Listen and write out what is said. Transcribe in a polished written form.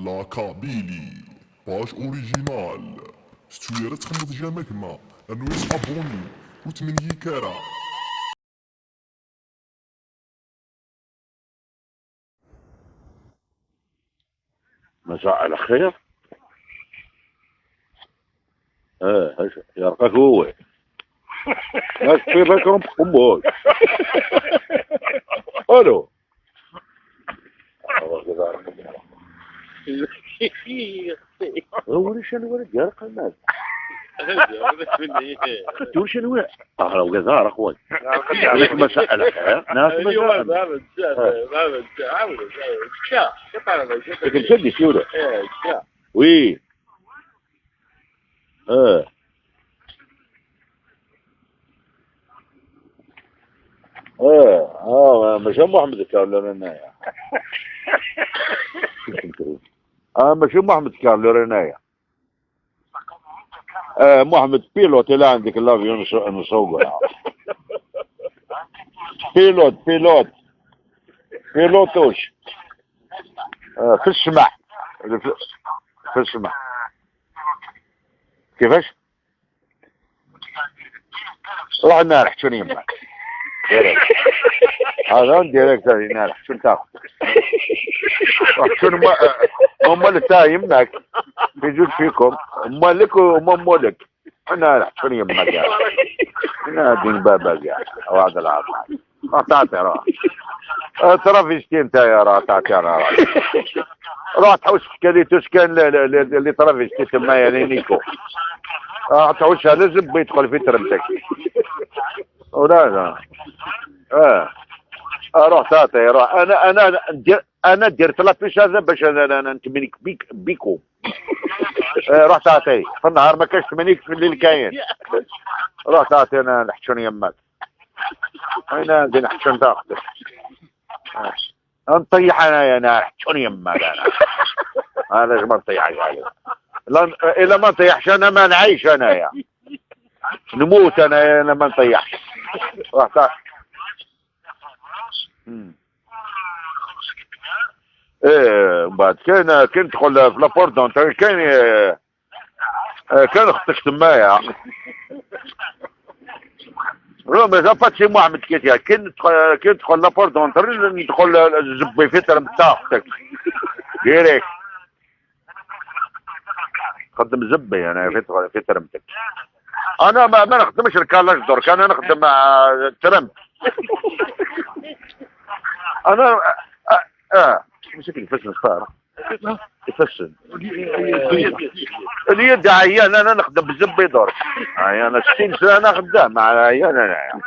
La Kabylie, page originale. ستويرة تخمض جامك ما انو يسابوني وتمنيي كارا. مساء الخير. ايه يرقك هو في بالكم بخموش. الو هو شنو ولد يرقى المال تقول شنو اه كذا اخوي ليك مساء الخير ناس مساء لكن سيولة وي اه اه ماشي محمد كارلو هنايا. ماشي محمد كارلو هنايا. محمد pilote اللي عندك l'avion نسوقها. pilote pilote بيلوتوش. في السماء في السماء. كيفاش؟ روح نارح شنو يمك؟ هذا directeur نارح شنو تاخذ؟ شنو مال تاع يمك في جوج فيكم مالك وما مالك. انا شنو يمك يا انا دين بابا يا وهذا العظيم روح تعطي روح travesti انت يا راه تعطي راه روح تحوس في كاليتوس كان les travestis تما يا نيكو روح تحوسها لازم يدخل في ترمتك ولا لا. روح تعطي روح. انا درت la puce هذا باش انا نتمنيك بيك بيكو. روح تعطي في النهار ما كاش تمنيك في الليل كاين. روح تعطي انا نحشون يماك انا ندير نحشون تاخذك نطيح انا نحشون يماك انا انا ما نطيحش عليك. الا ما نطيحش انا ما نعيش انايا نموت انا انا ما نطيحش. روح تعطي. ايه من بعد كاين كي ندخل في la porte d'entrée كاين كان اختك تمايا. لا mais pas سي محمد كيتيا كي ندخل la porte d'entrée ندخل الزبي في ترم تاع اختك direct خدم زبي انا في ترمتك. انا ما نخدمش ال carrelage درك انا نخدم مع ترمت. انا مسك يفسن صار يفسن اليد عيان. انا نخدم بالزبي درك انا 60 سنه انا خدام مع عيان انا.